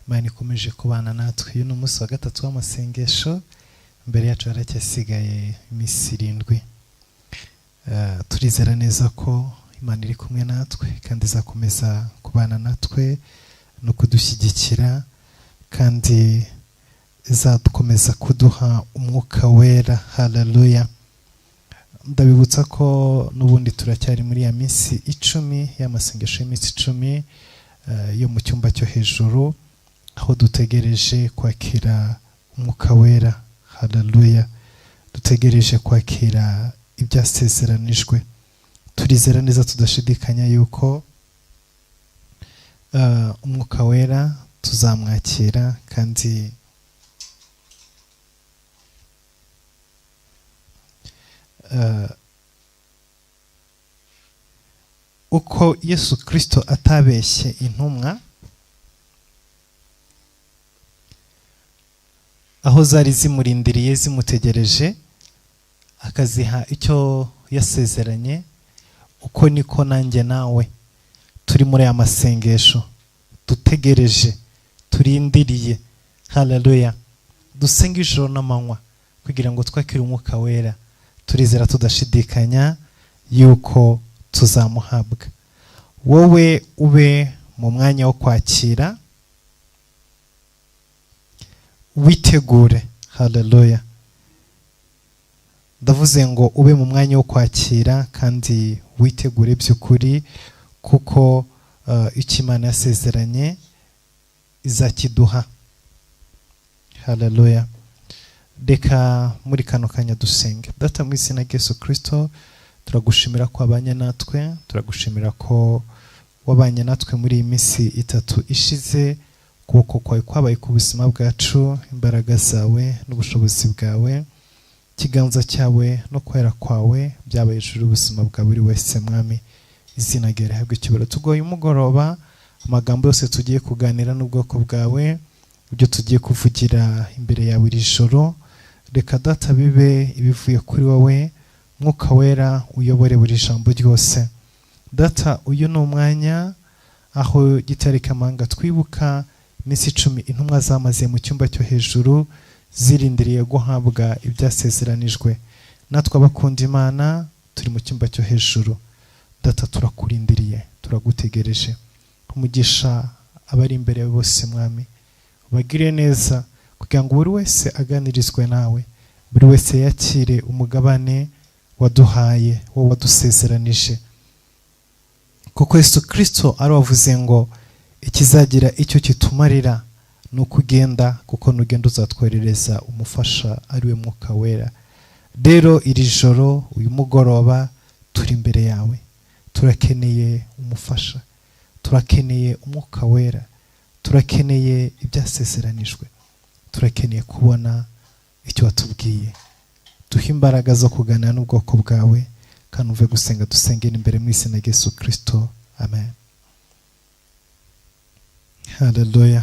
Imana ikomeje kubana natwe. Uyu ni umunsi wa gatatu w'amasengesho, imbere yacu haracyasigaye iminsi 7. Turizera neza ko Imana iri kumwe natwe kandi izakomeza kubana natwe no kudushyigikira, kandi izadukomeza kuduha umwuka wera. Haleluya. Ndabibutsa ko n'ubundi turacyari muri ya minsi 10 y'amasengesho y'iminsi 10 yo mu cyumba cyo hejuru, aho dutegereje kwakira umwuka wera. Haleluya. Dutegereje kwakira ibyasezeranijwe. Turizera neza tudashidikanya yuko umwuka wera tuzamwakira, kandi uko Yesu Kristo atabeshye intumwa aho zari zimurindiriye zimutegereje, akaziha icyo yasezeranye, uko niko nanjye nawe turi muri aya masengesho dutegereje, turindiriye. Haleluya. Dusenga ijoro n'amanywa kugira ngo twakire umwuka wera. Turizera tudashidikanya yuko tuzamuhabwa. Wowe ube mu mwanya wo kwakira, witegure. Haleluya. Ndavuze ngo ube mu mwanya wo kwakira kandi witegure by'ukuri, kuko icyo Imana yasezeranye izakiduha. Haleluya. Reka muri kano kanya dusenge. Data, mu izina rya Yesu Kristo, turagushimira ko wabanye natwe, turagushimira ko wabanye natwe muri iyi minsi 3 ishize. Ukuboko kwawe kwabaye ku buzima bwacu, imbaraga zawe n'ubushobozi bwawe, ikiganza cyawe no kwera kwawe byabaye hejuru y'ubuzima bwa buri wese. Mwami, izina ryawe rihabwe icyubahiro. Tugoye umugoroba, amagambo yose tugiye kuganira n'ubwoko bwawe, ibyo tugiye kuvugira imbere yawe iri joro, reka Data bibe ibivuye kuri wowe. Mwuka wera uyobore buri jambo ryose. Data, uyu ni umwanya aho Gitare Kamanga twibuka iminsi 10 intumwa zamaze mu cyumba cyo hejuru zirindiriye guhabwa ibyasezeranijwe. Natwe abakunda Imana turi mu cyumba cyo hejuru. Data, turakurindiriye, turagutegereje. Umugisha abari imbere yawe bose Mwami, ubagire neza kugira ngo buri wese aganirizwe nawe, buri wese yakire umugabane waduhaye, wowe wadusezeranije. Kuko Yesu Kristo ari wavuze ngo ikizagira icyo kitumarira ni ukugenda, kuko nugenda uzatwoherereza umufasha ari we Mwuka Wera. Rero iri joro, uyu mugoroba, turi imbere yawe, turakeneye umufasha, turakeneye Umwuka Wera, turakeneye ibyasezeranijwe, turakeneye kubona icyo watubwiye. Duhe imbaraga zo kuganira n'ubwoko bwawe, kandi uve gusenga dusengera imbere mu izina rya Yesu Kristo. Amen. Haleluya.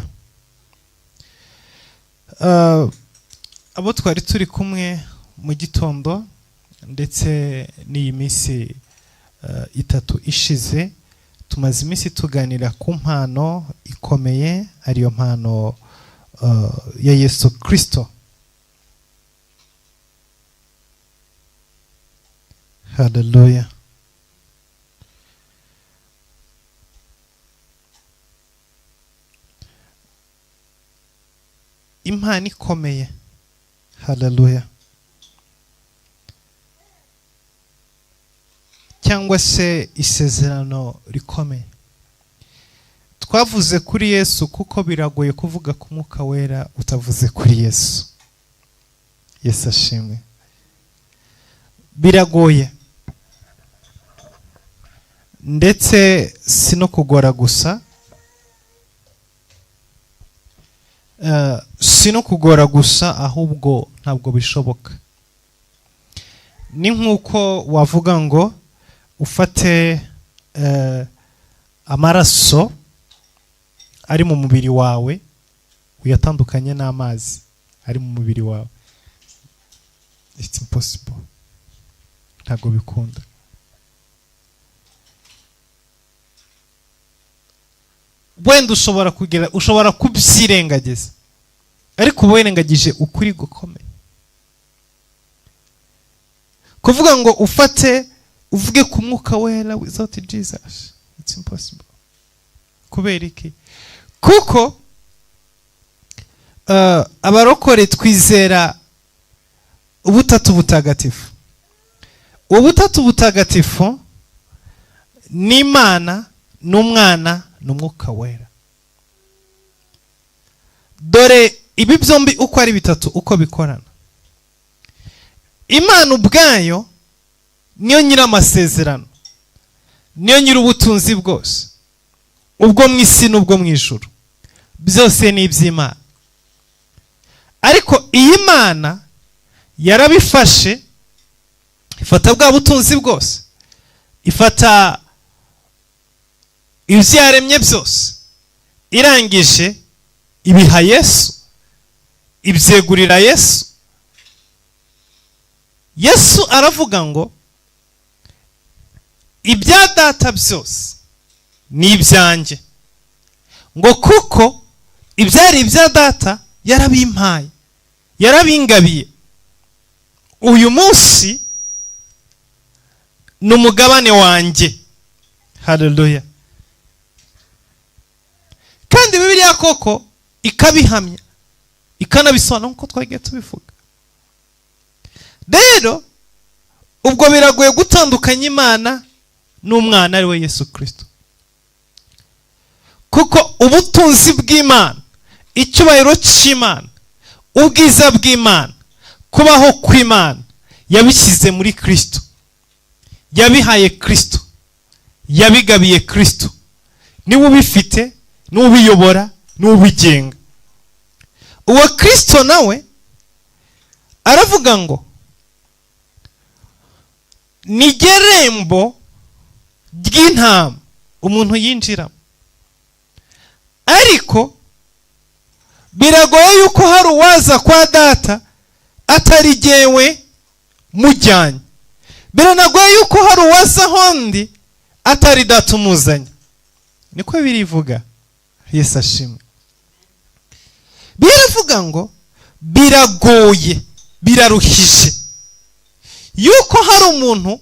Abo twari turi kumwe mu gitondo ndetse n'iyi minsi 3 ishize, tumaze iminsi tuganira ku mpano ikomeye, ariyo mpano ya Yesu Kristo. Haleluya. Impano ikomeye. Haleluya. Cyangwa se isezerano rikomeye. Twavuze kuri Yesu kuko biragoye kuvuga ku Mwuka Wera utavuze kuri Yesu. Yesu ashimwe. Biragoye, ndetse si no kugora gusa, si no kugora gusa, ahubwo ntabwo bishoboka. Ni nk'uko wavuga ngo ufate amaraso ari mu mubiri wawe uyatandukanye n'amazi ari mu mubiri wawe. It's impossible. Ntabwo bikunda. Wenda ushobora kugira, ushobora kubyirengagiza, ariko uba wirengagije ukuri gukomeye. Kuvuga ngo ufate uvuge ku Mwuka Wera without Jesus, it's impossible. Kubera iki? Kuko abarokore twizera Ubutatu Butagatifu. Ubutatu Butagatifu ni Imana n'Umwana n'Umwuka Wera. Dore ibi byombi uko ari bitatu uko bikorana. Imana ubwayo niyo nyir'amasezerano, niyo nyir'ubutunzi bwose, ubwo mu isi n'ubwo mu ijuru, byose ni iby'Imana. Ariko iyi Mana yarabifashe, ifata bwa butunzi bwose, ifata ibyo yaremye byose, irangije ibiha Yesu, ibyegurira Yesu. Yesu aravuga ngo: "Ibya Data byose ni ibyanjye," ngo kuko ibyari ibya Data yarabimpaye, yarabingabiye. Uyu munsi ni umugabane wanjye. Haleluya! Kandi Bibiliya koko ikabihamya, ikanabisobanura nk'uko twagiye tubivuga. Rero ubwo biragoye gutandukanya Imana n'Umwana, ari we Yesu Kirisito, kuko ubutunzi bw'Imana, icyubahiro cy'Imana, ubwiza bw'Imana, kubaho kw'Imana, yabishyize muri Kirisito, yabihaye Kirisito, yabigabiye Kirisito. Niwe ubifite, niwe ubiyobora, niwe ubigenga. Uwo Kirisito nawe aravuga ngo: "Ni irembo ry'intama umuntu yinjiramo, ariko biragoye yuko hari uwaza kwa Data atari jyewe mujyanye. Biranagoye yuko hari uwaza ahondi atari Data umuzanye." Niko birivuga. Yesu ashimwe. Biravuga ngo biragoye, biraruhije yuko hari umuntu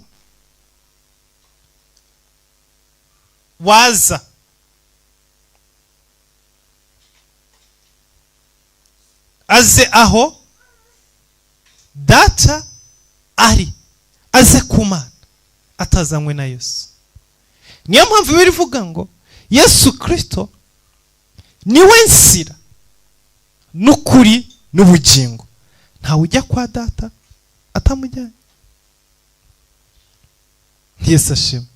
waza aze aho Data ari, aze ku Mana, atazanywe na Yesu. Niyo mpamvu birivuga ngo Yesu Kirisito niwe nzira n'ukuri n'ubugingo, ntawe ujya kwa Data atamujyanye. Yesu ashimwe.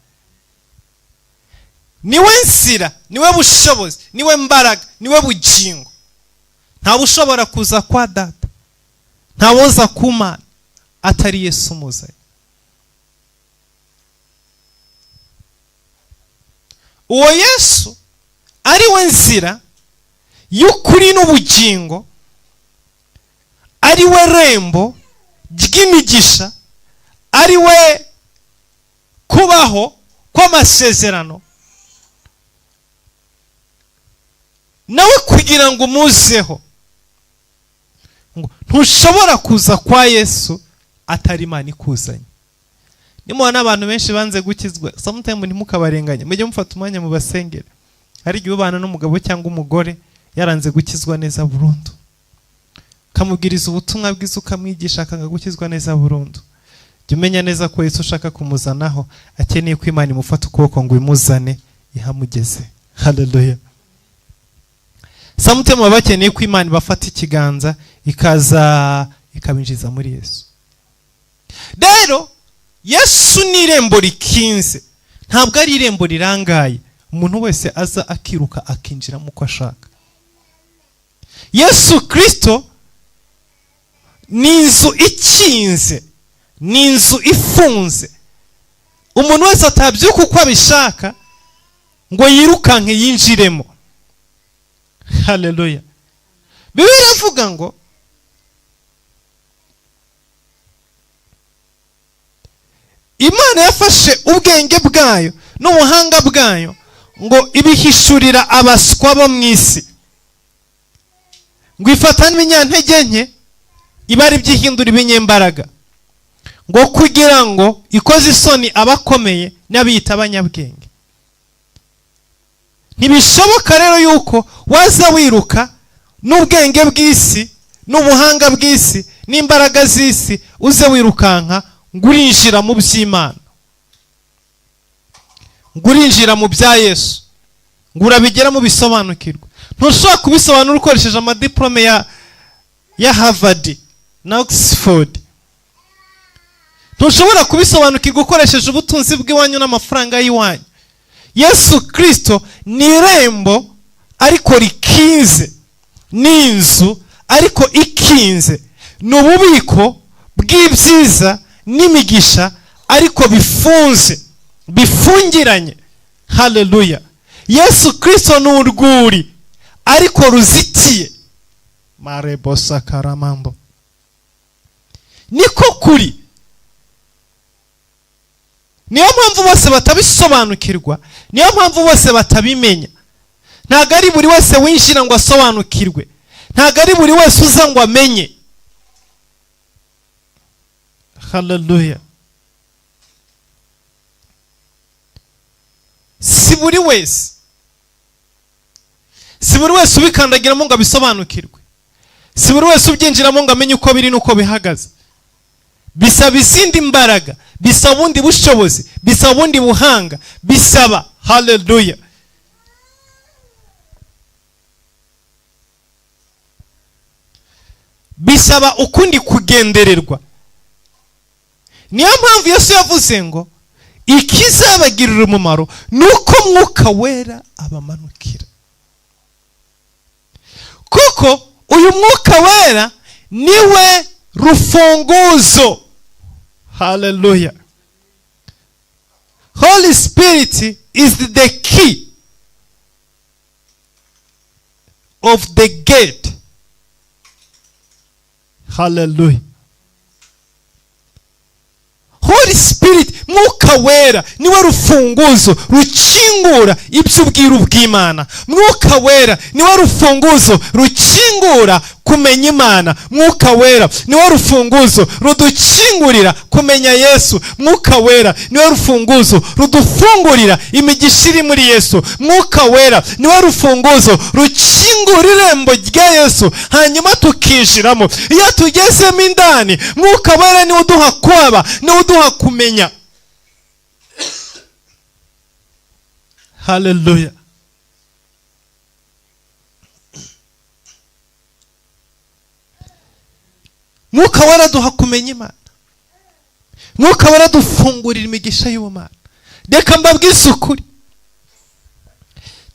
Niwe nzira, niwe bushobozi, niwe mbaraga, niwe bugingo. Ntawe ushobora kuza kwa Data, ntawoza ku Mana atari Yesu umuzanye. Uwo Yesu ari we nzira y'ukuri n'ubugingo, ari we rembo ry'imigisha, ari we kubaho kw'amasezerano, nawe kugira ngo umuzeho, ngo ntushobora kuza kwa Yesu atari Imana ikuzanye. Nimubona abantu benshi banze gukizwa, sometimes ntimukabarenganye, mujye mufata umwanya mu basengere. Hari igihe ubana n'umugabo cyangwa umugore yaranze gukizwa neza burundu, ukamubwiriza ubutumwa bwiza, ukamwigisha, akanga gukizwa neza burundu. Jya umenya neza ko Yesu ushaka kumuzanaho akeneye ko Imana imufata ukuboko ngo imuzane ihamugeze. Haleluya! Sometimes baba bakeneye ko Imana ibafata ikiganza, ikaza ikabinjiza muri Yesu. Rero Yesu ni irembo rikinze, ntabwo ari irembo rirangaye umuntu wese aza akiruka akinjiramo uko ashaka. Yesu Kirisito ni inzu ikinze, ni inzu ifunze, umuntu wese atabyuka uko abishaka ngo yirukanke yinjiremo. Haleluya! Bibiliya iravuga ngo Imana yafashe ubwenge bwayo n'ubuhanga bwayo Ngo ibihishurira abaswa bo mu isi, ngo ifata n'ibinyantege nke iba ari byihindura ibinyembaraga, ngo kugira ngo ikoze isoni abakomeye n'abiyita abanyabwenge. Ntibishoboka rero yuko waza wiruka n'ubwenge bw'isi, n'ubuhanga bw'isi, n'imbaraga z'isi, uze wirukanka ngo urinjira mu by'Imana, ngo urinjira mu bya Yesu, ngo urabigeramo bisobanukirwa. Ntushobora kubisobanura ukoresheje amadiplome ya Harvard na Oxford. Ntushobora kubisobanukirwa ukoresheje ubutunzi bw'iwanyu n'amafaranga y'iwanyu. Yesu Kirisito ni irembo ariko rikinze, ni inzu ariko ikinze, ni ububiko bw'ibyiza n'imigisha ariko bifunze, bifungiranye. Haleluya! Yesu Kirisito ni urwuri ariko ruzitiye. Marebosakaramambo, niko kuri. Niyo mpamvu bose batabisobanukirwa, niyo mpamvu bose batabimenya. Ntabwo ari buri wese winjira ngo asobanukirwe, ntabwo ari buri wese uza ngo amenye. Haleluya! Si buri wese, si buri wese ubikandagiramo ngo abisobanukirwe, si buri wese ubyinjiramo ngo amenye uko biri n'uko bihagaze. Bisaba izindi mbaraga, bisaba ubundi bushobozi, bisaba ubundi buhanga, bisaba, haleluya, bisaba ukundi kugendererwa. Niyo mpamvu Yesu yavuze ngo ikizabagirira umumaro ni uko Mwuka Wera abamanukira, kuko uyu Mwuka Wera niwe rufunguzo. Haleluya! Holy Spirit is the key of the gate. Haleluya! Holy Spirit, Mwuka Wera, niwe rufunguzo rukingura iby'ubwiru bw'Imana. Mwuka Wera niwe rufunguzo rukingura kumenya Imana. Mwuka Wera niwe rufunguzo rudukingurira kumenya Yesu. Mwuka Wera niwe rufunguzo rudufungurira imigisha iri muri Yesu. Mwuka Wera niwe rufunguzo rukingura irembo rya Yesu, hanyuma tukinjiramo. Iyo tugezemo indani, Mwuka Wera niwe uduha kwaba, niwe uduha kumenya. Haleluya! Mwuka Wera aduha kumenya Imana. Mwuka Wera adufungurira imigisha y'ubumana. Reka mbabwize ukuri,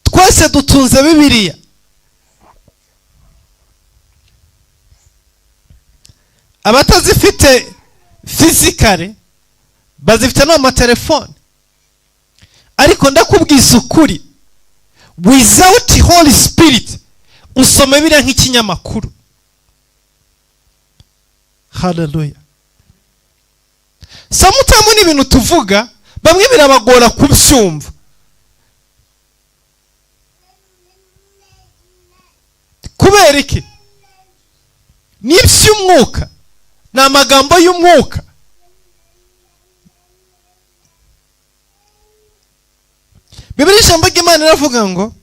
twese dutunze Bibiliya. Abatazifite physically bazifite no amatelefone, ariko ndakubwiza ukuri, without Holy Spirit usoma Bibiliya nk'ikinyamakuru. Haleluya! Sometimes ni ibintu tuvuga bamwe birabagora kubyumva. Kubera iki? Ni iby'umwuka, ni amagambo y'umwuka. Bibiliya, ijambo ry'Imana iravuga ngo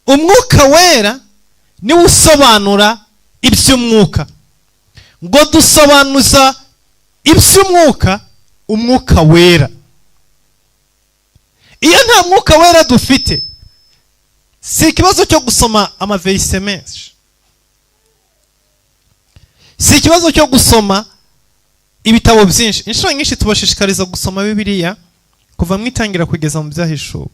Umwuka Wera niwe usobanura iby'umwuka, ngo dusobanuza iby'umwuka Umwuka Wera. Iyo nta Mwuka Wera dufite, si ikibazo cyo gusoma amaverise menshi, si ikibazo cyo gusoma ibitabo byinshi. Inshuro nyinshi tubashishikariza gusoma Bibiliya kuva mu itangira kugeza mu Byahishuwe.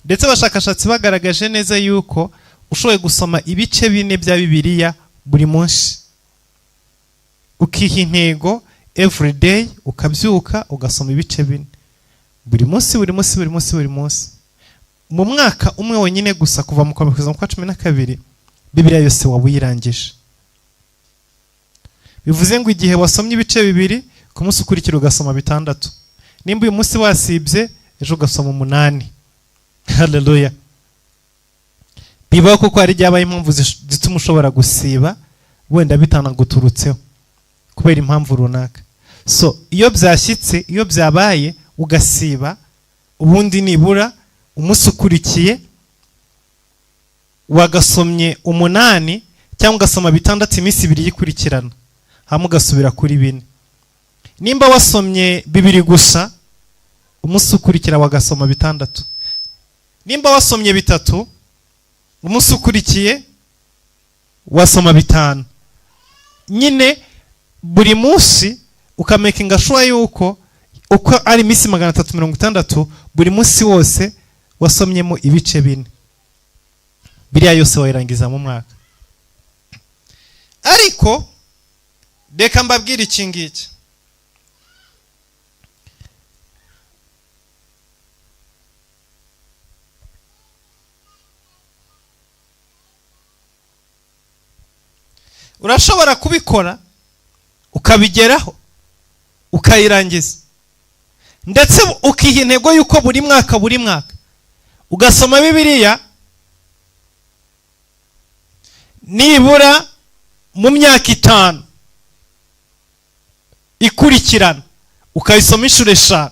Ndetse abashakashatsi bagaragaje neza yuko ushoboye gusoma ibice 4 bya Bibiliya buri munsi, ukiha intego every day, ukabyuka ugasoma ibice 4 buri munsi, buri munsi, buri munsi, buri munsi, mu mwaka umwe wenyine gusa, kuva mu kwa kugeza mu kwa 12, Bibiliya yose waba uyirangije. Bivuze ngo igihe wasomye ibice 2, ku munsi ukurikira ugasoma 6. Nimba uyu munsi wasibye, ejo ugasoma 8. Haleluya! Bibaho, kuko hari igihe habaho impamvu zituma ushobora gusiba, wenda bitanaguturutseho kubera impamvu runaka. So iyo byashyitse, iyo byabaye ugasiba, ubundi nibura umunsi ukurikiye wagasomye 8 cyangwa ugasoma 6 iminsi 2 yikurikirana, hanyuma ugasubira kuri 4. Nimba wasomye 2 gusa, umunsi ukurikira wagasoma 6. Nimba wasomye 3, umunsi ukurikiye wasoma 5. Nyine buri munsi ukamakinga sure yuko uko ari iminsi 360, buri munsi wose wasomyemo ibice 4. Biriya yose wayirangiza mu mwaka. Ariko reka mbabwire iki ngiki: urashobora kubikora, ukabigeraho, ukayirangiza, ndetse ukiha intego y'uko buri mwaka, buri mwaka ugasoma Bibiliya nibura mu myaka 5 ikurikirana, ukayisoma inshuro 5.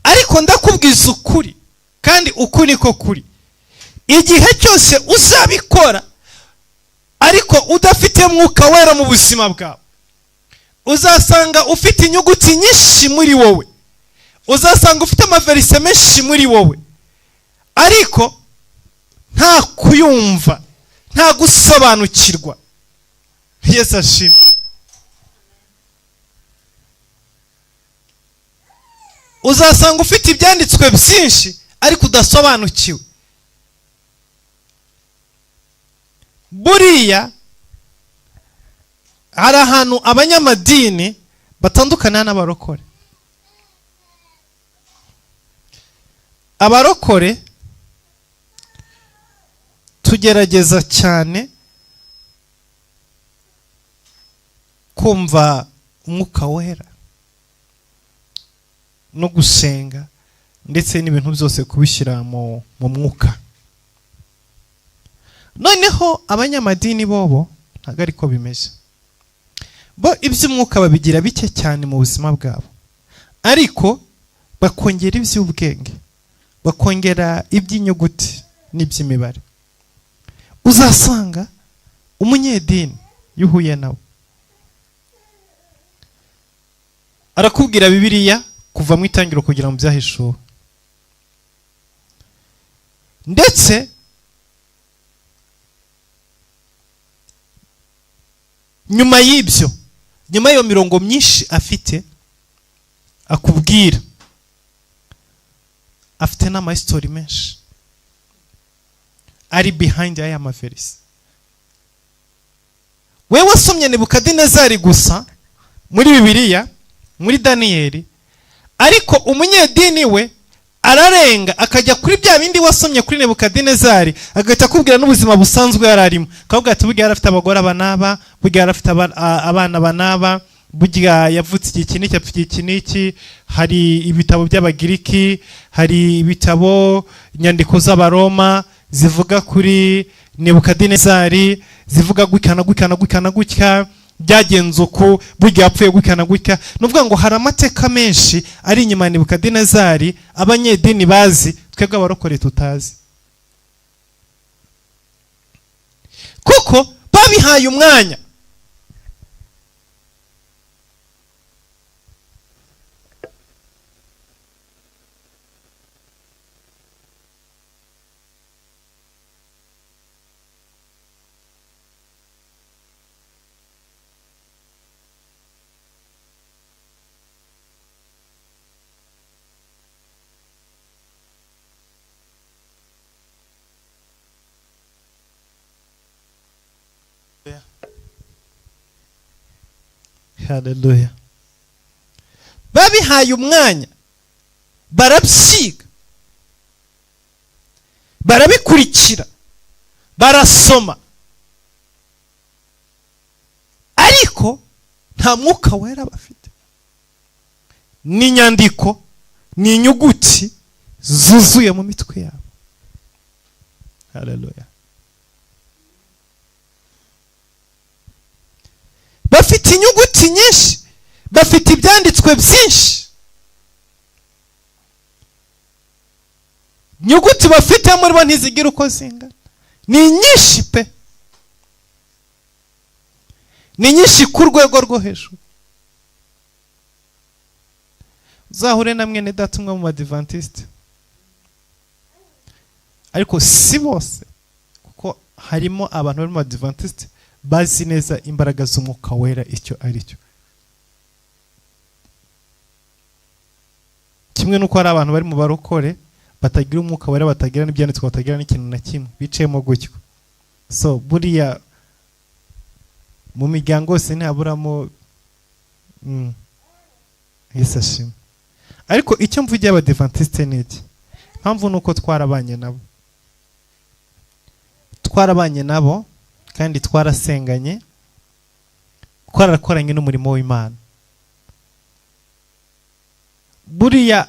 Ariko ndakubwiza ukuri, kandi uku niko kuri: igihe cyose uzabikora ariko udafite Mwuka Wera mu buzima bwawe, uzasanga ufite inyuguti nyinshi muri wowe, uzasanga ufite amaverise menshi muri wowe, ariko nta kuyumva, nta gusobanukirwa. Yesu ashimwe! Uzasanga ufite ibyanditswe byinshi ariko udasobanukiwe. Buriya hari ahantu abanyamadini batandukana n'abarokore. Abarokore tugerageza cyane kumva Umwuka Wera no gusenga, ndetse n'ibintu byose kubishyira mu mwuka. Noneho abanyamadini bobo ntabwo ariko bimeze. Bo iby'umwuka babigira bike cyane mu buzima bwabo, ariko bakongera iby'ubwenge, bakongera iby'inyuguti n'iby'imibare. Uzasanga umunyedini, iyo uhuye nawe, arakubwira Bibiliya kuva mu Itangiriro kugera mu Byahishuwe, ndetse nyuma y'ibyo, nyuma y'iyo mirongo myinshi afite akubwira, afite n'amahistory menshi ari behind y'aya maverisi. Wewe wasomye Nebukadinezari gusa muri Bibiliya, muri Daniyeli, ariko umunyedini we ararenga akajya kuri bya bindi wasomye kuri Nebukadinezari, agahita akubwira n'ubuzima busanzwe yari arimo, akavuga ati: "Burya yari afite abagore aba n'aba, burya yari afite abana aba n'aba, burya yavutse igihe iki n'iki, apfa igihe iki n'iki. Hari ibitabo by'Abagiriki, hari ibitabo, inyandiko z'Abaroma zivuga kuri Nebukadinezari, zivuga gutya na gutya na gutya na gutya, byagenze uku, burya yapfuye gutya na gutya." Ni ukuvuga ngo hari amateka menshi ari inyuma ya Nebukadinezari abanyedini bazi, twebwe abarokore tutazi, kuko babihaye umwanya. Haleluya! Babihaye umwanya, barabyiga, barabikurikira, barasoma, ariko nta Mwuka Wera bafite. N'inyandiko, ni inyuguti zuzuye mu mitwe yabo. Haleluya! Bafite inyuguti nyinshi, bafite ibyanditswe byinshi. Inyuguti bafite muri bo ntizigira uko zingana, ni nyinshi pe, ni nyinshi ku rwego rwo hejuru. Uzahure na mwene data umwe mu Badivantiste, ariko si bose, kuko harimo abantu bari mu Badivantiste bazi neza imbaraga z'Umwuka Wera icyo ari cyo, kimwe n'uko hari abantu bari mu barokore batagira Umwuka Wera, batagira n'ibyanditswe, batagira n'ikintu na kimwe, bicayemo gutyo. So buriya mu miryango yose ntihaburamo. Yesu ashimwe. Ariko icyo mvugiye Abadivantiste ni iki? Impamvu ni uko twarabanye nabo, twarabanye nabo kandi twarasenganye, twarakoranye n'umurimo w'Imana. Buriya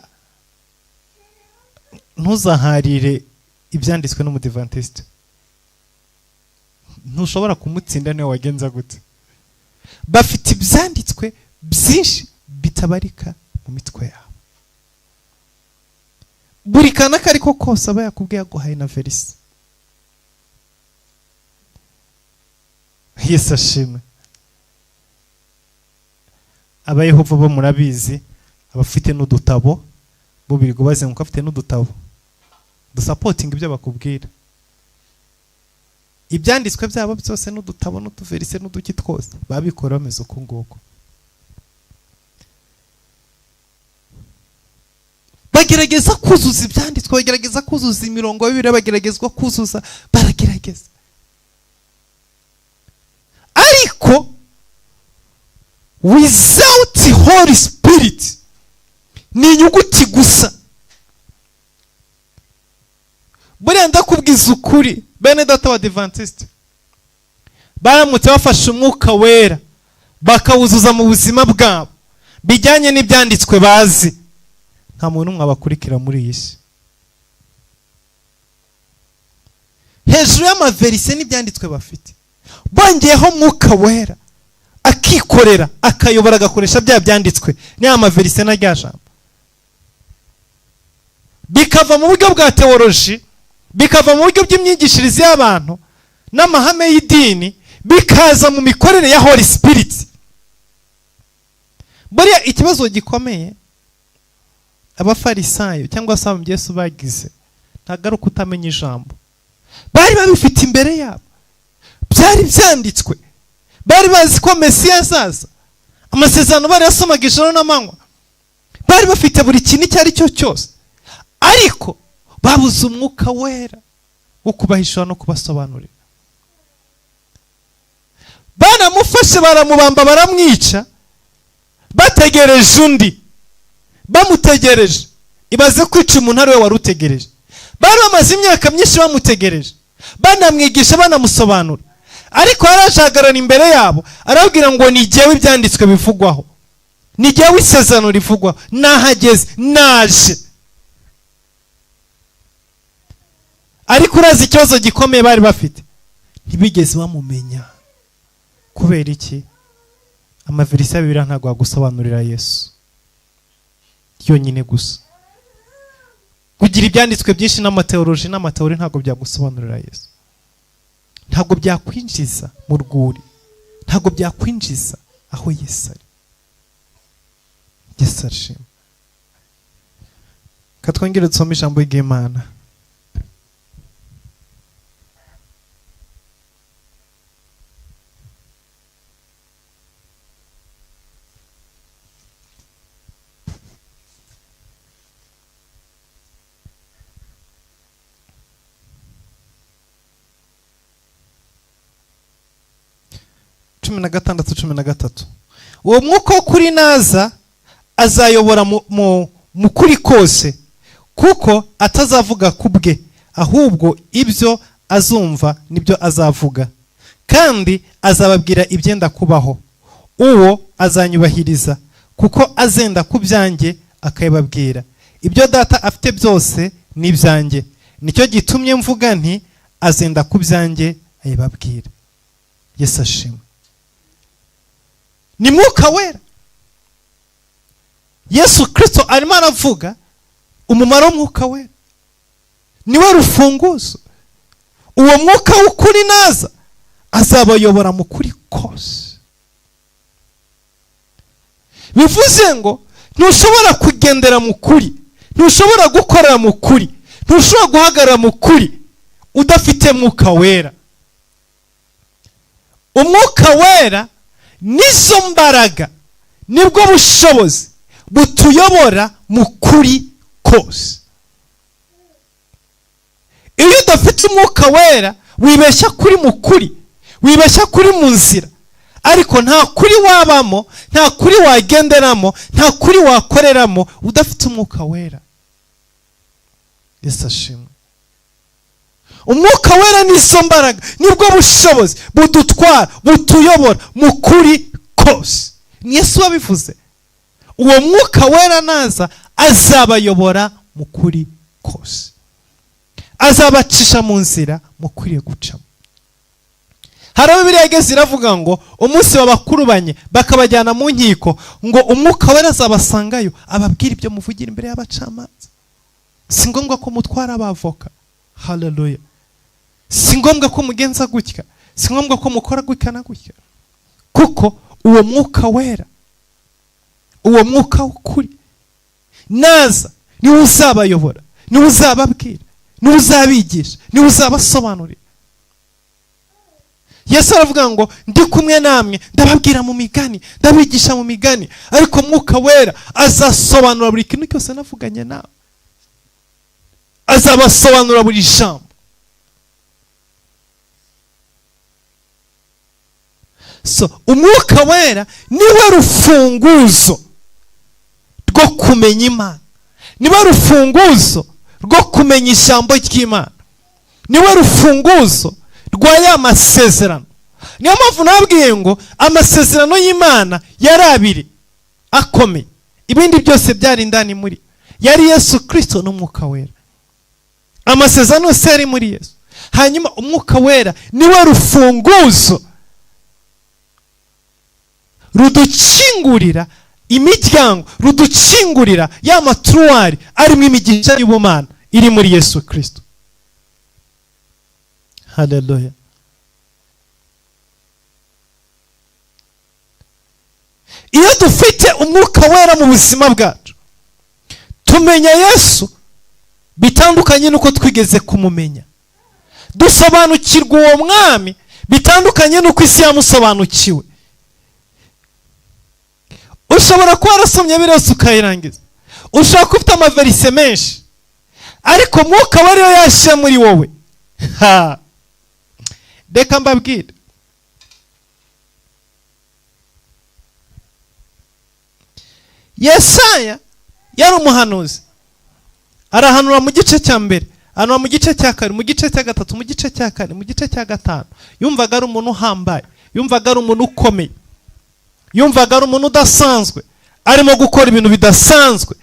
ntuzaharire ibyanditswe n'Umudivantiste, ntushobora kumutsinda niwe wagenza gute. Bafite ibyanditswe byinshi bitabarika mu mitwe yabo. Buri kantu ako ariko kose aba yakubwiye, aguhaye na verisi. Yesu ashimwe. Abayehova bo murabizi, abafite n'udutabo, bo birirwa bazenguruka bafite n'udutabo dusapotinga ibyo bakubwira. Ibyanditswe byabo byose n'udutabo n'utuverise n'uduki twose babikora bameze uko nguko. Bagerageza kuzuza ibyanditswe, bagerageza kuzuza imirongo ya Bibiliya, bageragezwa kuzuza, baragerageza, ariko without Holy Spirit ni inyuguti gusa. Buriya ndakubwiza ukuri, bene data wa Adventiste, baramutse bafashe Umwuka Wera bakawuzuza mu buzima bwabo bijyanye n'ibyanditswe bazi, nta muntu umwe abakurikira muri iyi si. Hejuru y'amaverise n'ibyanditswe bafite, bongeyeho Umwuka Wera akikorera, akayobora, agakoresha bya byanditswe n'aya maverise na rya jambo, bikava mu buryo bwa tewoloji, bikava mu buryo bw'imyigishirize y'abantu n'amahame y'idini, bikaza mu mikorere ya Holy Spirit. Buriya ikibazo gikomeye Abafarisayo cyangwa se Yesu bagize ntabwo ari ukutamenya ijambo. Bari babifite imbere yabo, byari byanditswe, bari bazi ko Mesiya azaza, amasezerano bari yasomaga ijoro n'amanywa, bari bafite buri kintu icyo ari cyo cyose, ariko babuze Umwuka Wera wo kubahishura no kubasobanurira. Baramufashe, baramubamba, baramwica, bategereje undi, bamutegereje. Ibaze kwica umuntu ari we wari utegereje. Bari bamaze imyaka myinshi bamutegereje, banamwigisha, banamusobanura, ariko yarajagarana imbere yabo, arababwira ngo: "Ni jyewe ibyanditswe bivugwaho, ni jyewe isezerano rivugwaho, nahageze, naje." Ariko urazi ikibazo gikomeye bari bafite? Ntibigeze bamumenya. Kubera iki? Amaverisi ya Bibiliya ntabwo yagusobanurira Yesu yonyine gusa. Kugira ibyanditswe byinshi n'amateoloji n'amateori ntabwo byagusobanurira Yesu, ntabwo byakwinjiza mu rwuri, ntabwo byakwinjiza aho Yesu ari. Yesu ashima. Katwongere dusome ijambo ry'Imana. 16:13: "Uwo mwuka wo kuri naza azayobora mu kuri kose, kuko atazavuga ku bwe, ahubwo ibyo azumva nibyo azavuga, kandi azababwira ibyenda kubaho. Uwo azanyubahiriza, Kuko azenda ku byanjye akabibabwira. Ibyo Data afite byose ni ibyanjye. Nicyo gitumye mvuga nti azenda ku byanjye ayibabwira. Yesu ashimwe. Ni Mwuka Wera. Yesu Kirisito arimo aravuga umumaro w'Umwuka Wera. Niwe rufunguzo. Uwo Mwuka w'ukuri naza azabayobora mu kuri kose. Bivuze ngo ntushobora kugendera mu kuri, ntushobora gukorera mu kuri, ntushobora guhagarara mu kuri udafite Mwuka Wera. Umwuka Wera nizo mbaraga, nibwo bushobozi butuyobora mu kuri kose. Iyo udafite Umwuka Wera, wibeshya kuri mu kuri, wibeshya kuri mu nzira, ariko nta kuri wabamo, nta kuri wagenderamo, nta kuri wakoreramo udafite Umwuka Wera. Yesu ashimwe. Umwuka Wera nizo mbaraga, nibwo bushobozi budutwara, butuyobora mu kuri kose. Ni Yesu wabivuze. Uwo Mwuka Wera naza azabayobora mu kuri kose, azabacisha mu nzira mukwiriye gucamo. Hari aho Bibiliya yageze iravuga ngo umunsi babakurubanye bakabajyana mu nkiko, ngo Umwuka Wera azabasangayo ababwira ibyo muvugira imbere y'abacamanza. Si ngombwa ko mutwara abavoka. Haleluya. Si ngombwa ko mugenza gutya, si ngombwa ko mukora gutya na gutya, kuko uwo Mwuka Wera, uwo Mwuka w'ukuri naza, niwe uzabayobora, niwe uzababwira, niwe uzabigisha, niwe uzabasobanurira. Yesu aravuga ngo ndi kumwe namwe, ndababwira mu migani, ndabigisha mu migani, ariko Mwuka Wera azasobanura buri kintu cyose navuganye nawe, azabasobanura buri jambo. So Umwuka Wera niwe rufunguzo rwo kumenya Imana, niwe rufunguzo rwo kumenya ijambo ry'Imana, niwe rufunguzo rwa ya masezerano. Niyo mpamvu nabwiye ngo amasezerano y'Imana yari abiri akomeye, ibindi byose byari indani muri yari Yesu Kirisito n'Umwuka Wera. Amasezerano yose yari muri Yesu. Hanyuma Umwuka Wera niwe rufunguzo rudukingurira imiryango, rudukingurira ya maturuwari arimo imigisha y'ubumana iri muri Yesu Kirisito. Haleluya. Iyo dufite Umwuka Wera mu buzima bwacu, tumenya Yesu bitandukanye n'uko twigeze kumumenya. Dusobanukirwa uwo mwami bitandukanye n'uko isi yamusobanukiwe. Ushobora kuba warasomye Bibiliya ukayirangiza, ushobora kuba ufite amaverise menshi, ariko Mwuka Wera iyo yashyira muri wowe. Reka mbabwire, Yesaya yari umuhanuzi, arahanura mu gice cya mbere, ahanura mu gice cya kabiri, mu gice cya gatatu, mu gice cya kane, mu gice cya gatanu. Yumvaga ari umuntu uhambaye, yumvaga ari umuntu ukomeye, yumvaga ari umuntu udasanzwe, arimo gukora ibintu bidasanzwe,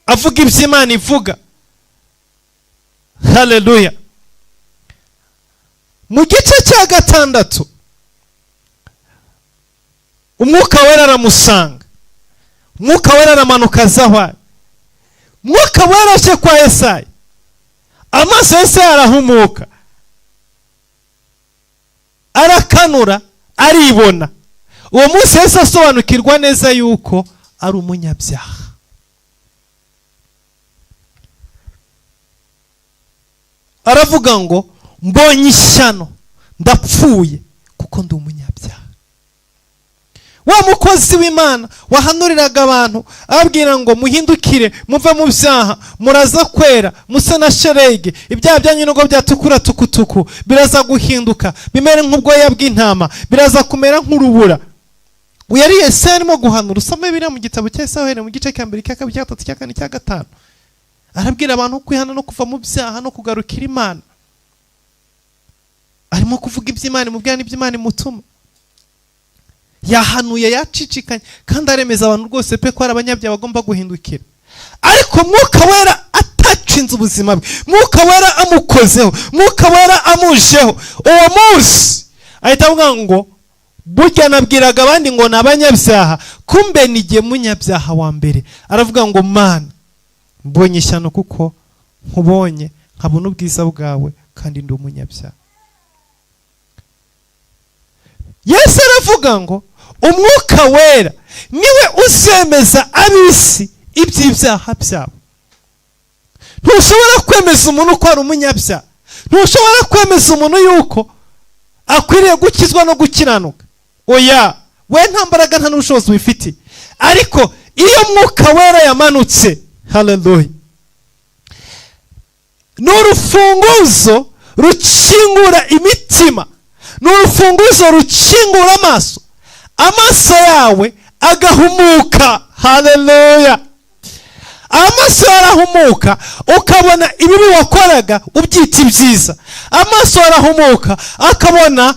avuga ibyo Imana ivuga. Haleluya. Mu gice cya gatandatu Umwuka Wera aramusanga, Umwuka Wera aramanuka aza aho ari. Umwuka Wera aje kwa Yesaya, amaso ya Yesaya arahumuka, arakanura, aribona. Uwo munsi Yesu asobanukirwa neza yuko ari umunyabyaha. Aravuga ngo mbonye ishyano, ndapfuye kuko ndi umunyabyaha. Wa mukozi w'Imana wahanuriraga abantu ababwira ngo muhindukire muve mu byaha, muraza kwera muse na sherege, ibyaha byanyu nubwo byatukura tukutuku biraza guhinduka bimere nk'ubwoya bw'intama, biraza kumera nk'urubura. Yari Yesaya arimo guhanura. Usome biriya mu gitabo cya Yesaya uhereye mu gice cya mbere, cya kabiri, cya gatatu, cya kane, cya gatanu. Arabwira abantu kwihana no kuva mu byaha no kugarukira Imana. Arimo kuvuga iby'Imana imubwira n'iby'Imana imutuma. Yahanuye, yacicikanye, kandi aremeza abantu rwose pe ko ari abanyabyaha bagomba guhindukira. Ariko Mwuka Wera atacinze ubuzima bwe, Mwuka Wera amukozeho, Mwuka Wera amujeho, uwo munsi ahita avuga ngo: "Burya nabwiraga abandi ngo ni abanyabyaha, kumbe ni munyabyaha wa mbere." Aravuga ngo: "Mana, mbonye ishyano, kuko nkubonye nkabona ubwiza bwawe kandi ndi umunyabyaha." Yesu aravuga ngo Umwuka Wera niwe uzemeza ab'isi iby'ibyaha byabo. Ntushobora kwemeza umuntu ko ari umunyabyaha, ntushobora kwemeza umuntu yuko akwiriye gukizwa no gukiranuka. Oya, we nta mbaraga, nta n'ubushobozi ubifitiye. Ariko iyo Mwuka Wera yamanutse, haleluya, ni urufunguzo rukingura imitima, ni urufunguzo rukingura amaso, amaso yawe agahumuka. Haleluya! Amaso arahumuka, ukabona ibibi wakoraga ubyita ibyiza. Amaso arahumuka, akabona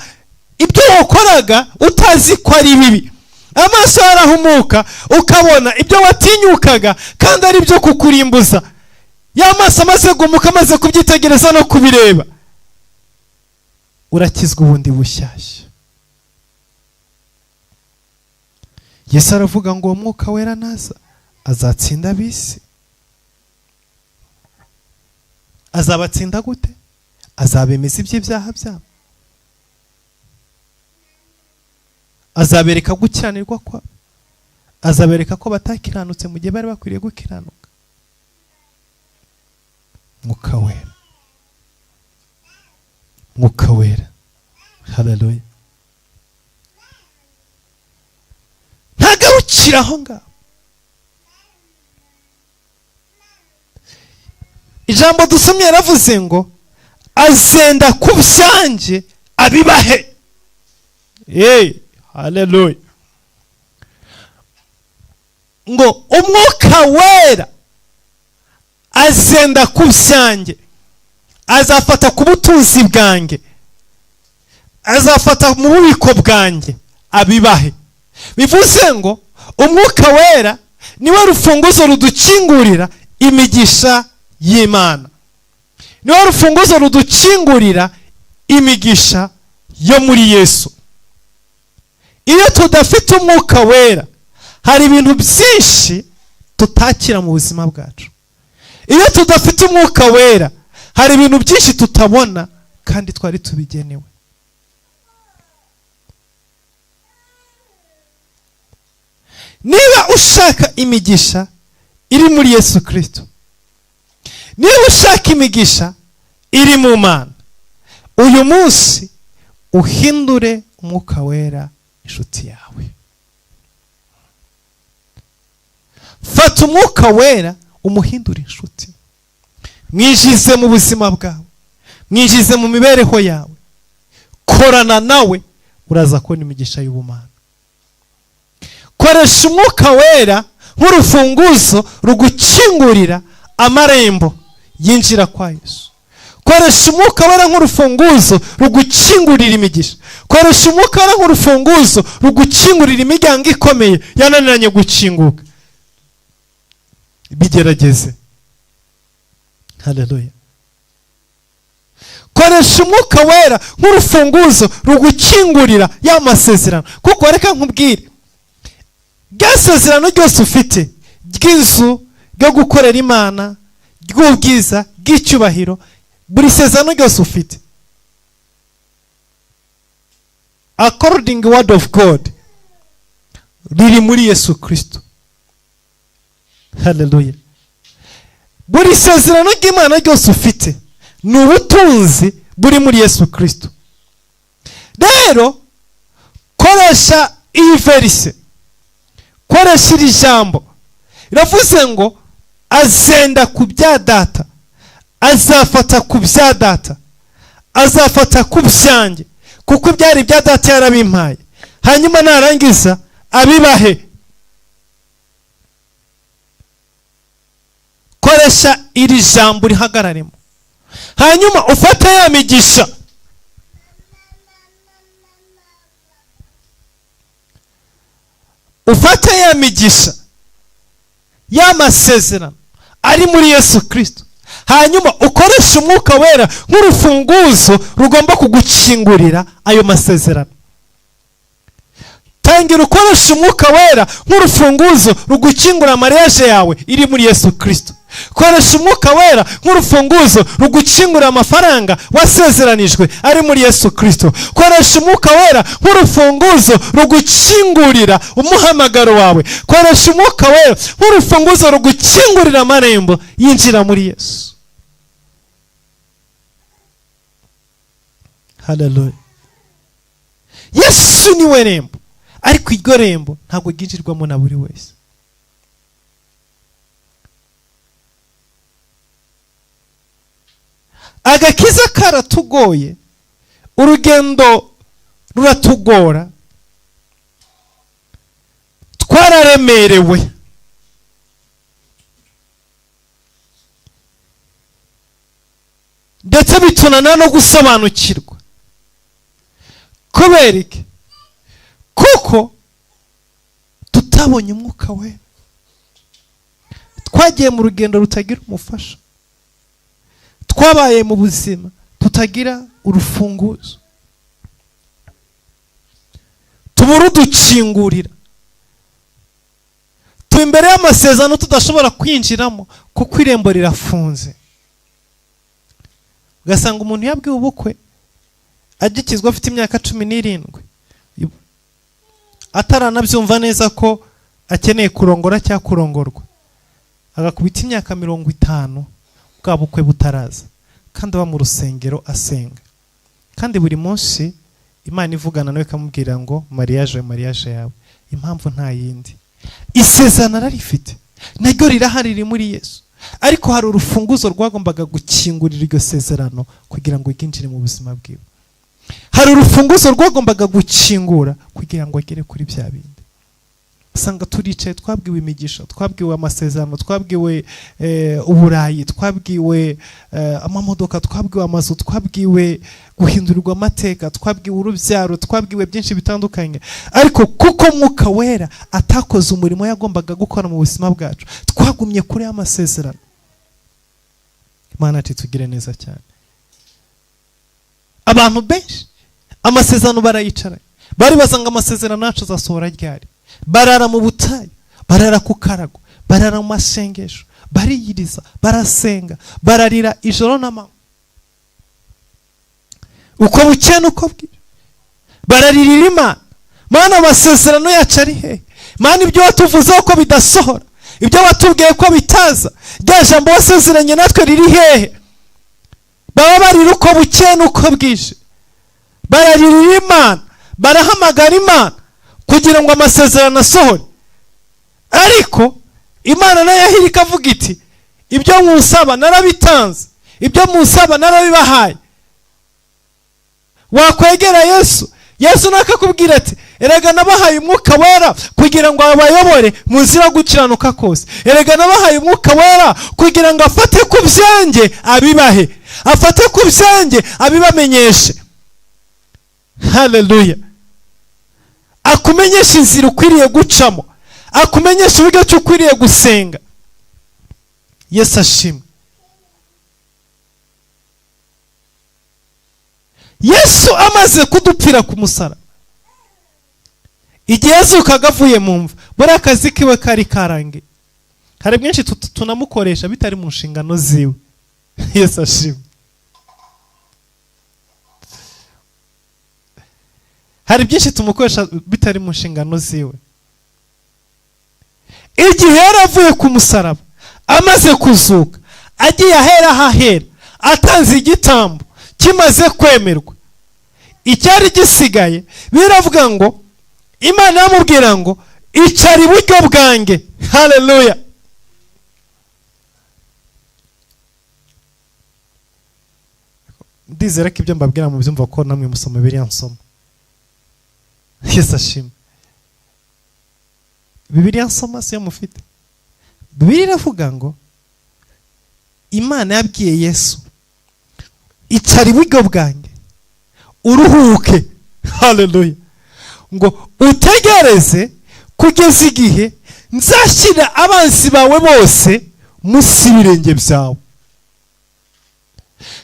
ibyo wakoraga utazi ko ari bibi. Amaso arahumuka, ukabona ibyo watinyukaga kandi ari ibyo kukurimbuza. Ya maso amaze guhumuka, amaze kubyitegereza no kubireba, urakizwa ubundi bushyashya. Yesu aravuga ngo uwo Mwuka Wera naza azatsinda ab'isi. Azabatsinda gute? Azabemeza iby'ibyaha byabo, azabereka gukiranirwa kwabo, azabereka ko batakiranutse mu gihe bari bakwiriye gukiranuka. Mwuka Wera, Mwuka Wera, haleluya! Ntagarukira aho ngaho. Ijambo dusomye yaravuze ngo azenda ku byanjye abibahe. Haleluya! Ngo Umwuka Wera azenda ku byanjye, azafata ku butunzi bwanjye, azafata mu bubiko bwanjye abibahe. Bivuze ngo Umwuka Wera niwe rufunguzo rudukingurira imigisha y'Imana, niwe rufunguzo rudukingurira imigisha yo muri Yesu. Iyo tudafite Umwuka Wera, hari ibintu byinshi tutakira mu buzima bwacu. Iyo tudafite Umwuka Wera, hari ibintu byinshi tutabona kandi twari tubigenewe. Niba ushaka imigisha iri muri Yesu Kirisito, niba ushaka imigisha iri mu Mana, uyu munsi uhindure Umwuka Wera inshuti yawe. Fata Umwuka Wera umuhindure inshuti, mwinjize mu buzima bwawe, mwinjize mu mibereho yawe, korana nawe, uraza kubona imigisha y'ubumana. Koresha Umwuka Wera nk'urufunguzo rugukingurira amarembo yinjira kwa Yesu. Koresha Umwuka Wera nk'urufunguzo rugukingurira imigisha. Koresha Umwuka Wera nk'urufunguzo rugukingurira imiryango ikomeye yananiranye gukinguka. Bigerageze. Haleluya! Koresha Umwuka Wera nk'urufunguzo rugukingurira ya masezerano, kuko reka nkubwire, rya sezerano ryose ufite ry'inzu, ryo gukorera Imana, ry'ubwiza, ry'icyubahiro, buri sezerano ryose ufite according word of God riri muri Yesu Kirisito. Haleluya! Buri sezerano ry'Imana ryose ufite ni ubutunzi buri muri Yesu Kirisito. Rero koresha iyi verse, koresha iri jambo riravuze ngo azenda ku bya data, azafata ku bya data, azafata ku byanjye, kuko ibyari ibya data yarabimpaye, hanyuma narangiza abibahe. Koresha iri jambo rihagararemo, hanyuma ufate ya migisha. Ufate ya migisha, ya masezerano ari muri Yesu Kristo, hanyuma ukoreshe Umwuka Wera nk'urufunguzo rugomba kugukingurira ayo masezerano. Tangira ukoreshe Umwuka Wera nk'urufunguzo rugukingura mariage yawe iri muri Yesu Kristo. Koresha Umwuka Wera nk'urufunguzo rugukingura amafaranga wasezeranijwe ari muri Yesu Kristo. Koresha Umwuka Wera nk'urufunguzo rugukingurira umuhamagaro wawe. Koresha Umwuka Wera nk'urufunguzo rugukingurira amarembo yinjira muri Yesu. Haleluya. Yesu niwe rembo, ariko iryo rembo ntabwo ryinjirwamo na buri wese. Agakiza karatugoye, urugendo ruratugora, twararemerewe. Ndetse bitunana no gusobanukirwa. Kubera iki? Kuko tutabonye Umwuka Wera. Twagiye mu rugendo rutagira umufasha. Twabaye mu buzima tutagira urufunguzo. Tubura udukingurira. Tuba imbere y'amasezerano tudashobora kwinjiramo kuko irembo rirafunze. Ugasanga umuntu yabwiwe ubukwe agikizwa afite imyaka 17, ataranabyumva neza ko akeneye kurongora cyangwa kurongorwa, agakubita imyaka 50 bwa bukwe butaraza, kandi aba mu rusengero asenga, kandi buri munsi Imana ivugana nawe ikamubwira ngo mariage, mariage yawe. Impamvu nta yindi, isezerano ararifite naryo rirahari, riri muri Yesu, ariko hari urufunguzo rwagombaga gukingurira iryo sezerano kugira ngo ryinjire mu buzima bwiwe. Hari urufunguzo rwagombaga gukingura kugira ngo agere kuri bya bindi. Usanga turicaye, twabwiwe imigisha, twabwiwe amasezerano, twabwiwe uburayi, twabwiwe amamodoka, twabwiwe amazu, twabwiwe guhindurirwa amateka, twabwiwe urubyaro, twabwiwe byinshi bitandukanye. Ariko kuko Mwuka Wera atakoze umurimo yagombaga gukora mu buzima bwacu, twagumye kuri ya masezerano. Imana ati tugire neza cyane. Abantu benshi amasezerano barayicaranye, baribaza ngo amasezerano yacu azasohora ryari. Barara mu butayu, barara ku karago, barara mu masengesho, bariyiriza, barasenga, bararira ijoro n'amanywa, uko bukeye n'uko bwije, bararirira Imana. Mana, amasezerano yacu ari hehe? Mana, ibyo watuvuzeho ko bidasohora, ibyo watubwiye ko bitaza, rya jambo wasezeranye natwe riri hehe? Baba barira uko bukeye n'uko bwije, bararirira Imana, barahamagara Imana kugira ngo amasezerano asohore. Ariko Imana nayo yahira ikavuga iti ibyo musaba narabitanze, ibyo musaba narabibahaye. Wakwegera Yesu, Yesu nakakubwira ati erega nabahaye Umwuka Wera kugira ngo abayobore mu nzira gukiranuka kose. Erega nabahaye Umwuka Wera kugira ngo afate ku byanjye abibahe, afate ku byanjye abibamenyeshe. Haleluya. Akumenyesha inzira ukwiriye gucamo, akumenyesha uburyo ki ukwiriye gusenga. Yesu ashimwe. Yesu amaze kudupfira ku musaraba, igihe yazukaga avuye mu mva, buriya akazi kiwe kari karangiye. Hari byinshi tunamukoresha bitari mu nshingano ziwe. Yesu ashimwe. Hari byinshi tumukoresha bitari mu nshingano ziwe. Igihe yaravuye ku musaraba amaze kuzuka, agiye ahera hahera, atanze igitambo kimaze kwemerwa, icyari gisigaye biravuga ngo Imana yamubwira ngo icara iburyo bwanjye. Haleluya. Ndizera ko ibyo mbabwira mu byumva ko namwe musoma Bibiliya nsoma. Yesu ashimwe. Bibiliya nsoma siyo mufite. Bibiliya iravuga ngo Imana yabwiye Yesu icara iburyo bwanjye uruhuke. Haleluya. Ngo utegereze Kugeza igihe nzashyira abanzi bawe bose munsi y'ibirenge byawe.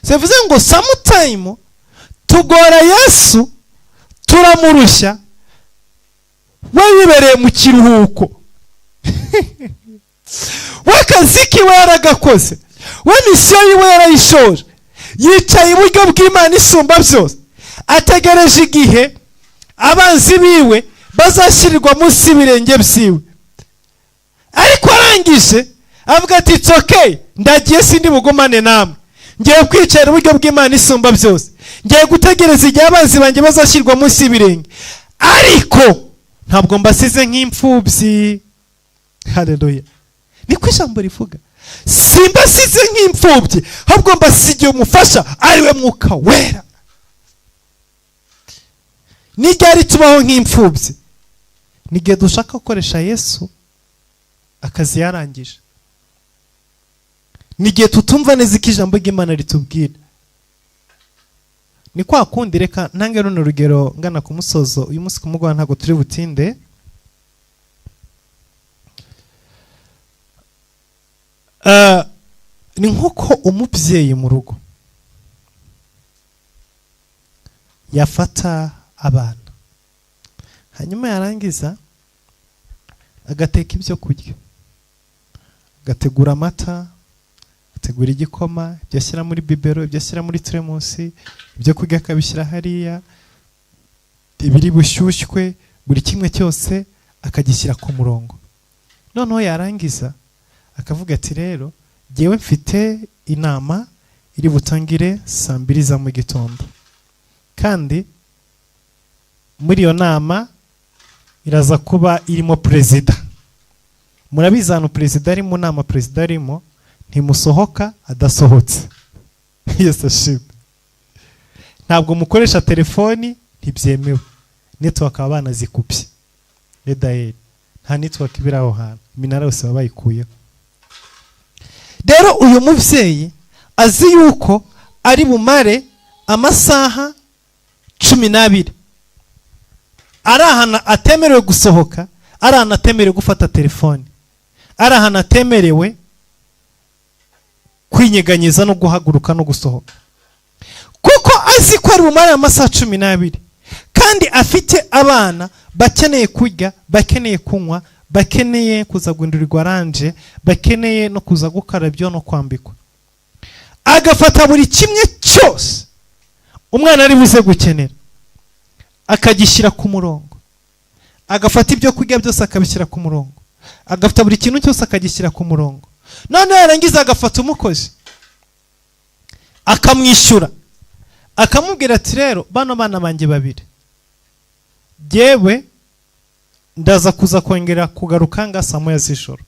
Bivuze ngo sometime tugora Yesu, turamurushya, we yibereye mu kiruhuko. We akazi kiwe yaragakoze, we mission yiwe yarayishoje, yicaye iburyo bw'Imana isumba byose, ategereje igihe abanzi biwe bazashyirirwa munsi y'ibirenge byiwe. Ariko arangije avuga ati: "It's okay, ndagiye, sindi bugumane namwe. Ngiye kwicara iburyo bw'Imana isumba byose, ngiye gutegereza igihe abanzi banjye bazashyirwa munsi y'ibirenge, ariko ntabwo mbasize nk'imfubyi." Haleluya! Niko ijambo rivuga: "Simbasize nk'imfubyi, ahubwo mbasigiye umufasha, ariwe Mwuka Wera." N'iryari tubaho nk'imfubyi? Ni igihe dushaka gukoresha Yesu akazi yarangije, ni igihe tutumva neza icyo ijambo ry'Imana ritubwira. Ni kwa kundi, reka ntange runo rugero ngana ku musozo. Uyu munsi ku mugoroba ntabwo turi butinde. Ni nk'uko umubyeyi mu rugo yafata abana, hanyuma yarangiza agateka ibyo kurya, agategura amata, ategura igikoma, ibyo ashyira muri biberon, ibyo ashyira muri teremusi, ibyo kurya akabishyira hariya, ibiri bushyushywe, buri kimwe cyose akagishyira ku murongo. Noneho yarangiza akavuga ati: "Rero jyewe mfite inama iri butangire saa 2 za mu gitondo, kandi muri iyo nama iraza kuba irimo perezida. Murabizi, ahantu perezida ari mu nama, perezida arimo, ntimusohoka adasohotse." Yesu ashimwe! "Ntabwo mukoresha telefoni, ntibyemewe. Network baba banazikupye redayeri, nta network ibiri aho hantu, iminara yose baba bayikuyeho." Rero uyu mubyeyi azi yuko ari bumare amasaha 12 ari ahantu atemerewe gusohoka, ari ahantu atemerewe gufata telefone, ari ahantu atemerewe kwinyeganyeza no guhaguruka no gusohoka, kuko azi ko ari bumare amasaha 12, kandi afite abana bakeneye kurya, bakeneye kunywa, bakeneye kuza guhindurirwa linge, bakeneye no kuza gukarabya no kwambikwa. Agafata buri kimwe cyose umwana ari buze gukenera akagishyira ku murongo, agafata ibyo kurya byose akabishyira ku murongo, agafata buri kintu cyose akagishyira ku murongo. Noneho yarangiza agafata umukozi, akamwishyura, akamubwira ati: "Rero bano bana banjye babiri, jyewe ndaza kuza kongera kugaruka nga saa 1 z'ijoro,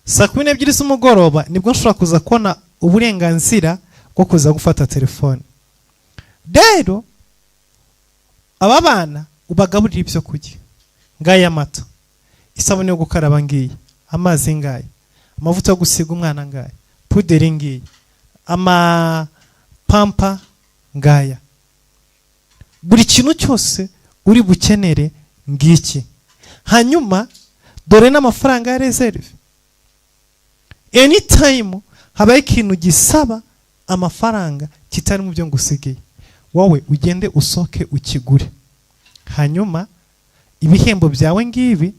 saa 12 z'umugoroba nibwo nshobora kuza kubona uburenganzira bwo kuza gufata telefone. Rero aba bana ubagaburira ibyo kurya, ngaya amata, isabune yo gukaraba ngiyi, amazi ngaya, amavuta yo gusiga umwana ngaya, puderi ngiyi, amapampa ngaya, buri kintu cyose uri bukenere ngiki. Hanyuma dore n'amafaranga ya reserve. Anytime habaye ikintu gisaba amafaranga kitari mu byo ngusigiye, wowe ugende usohoke ukigure. Hanyuma ibihembo byawe ngibi,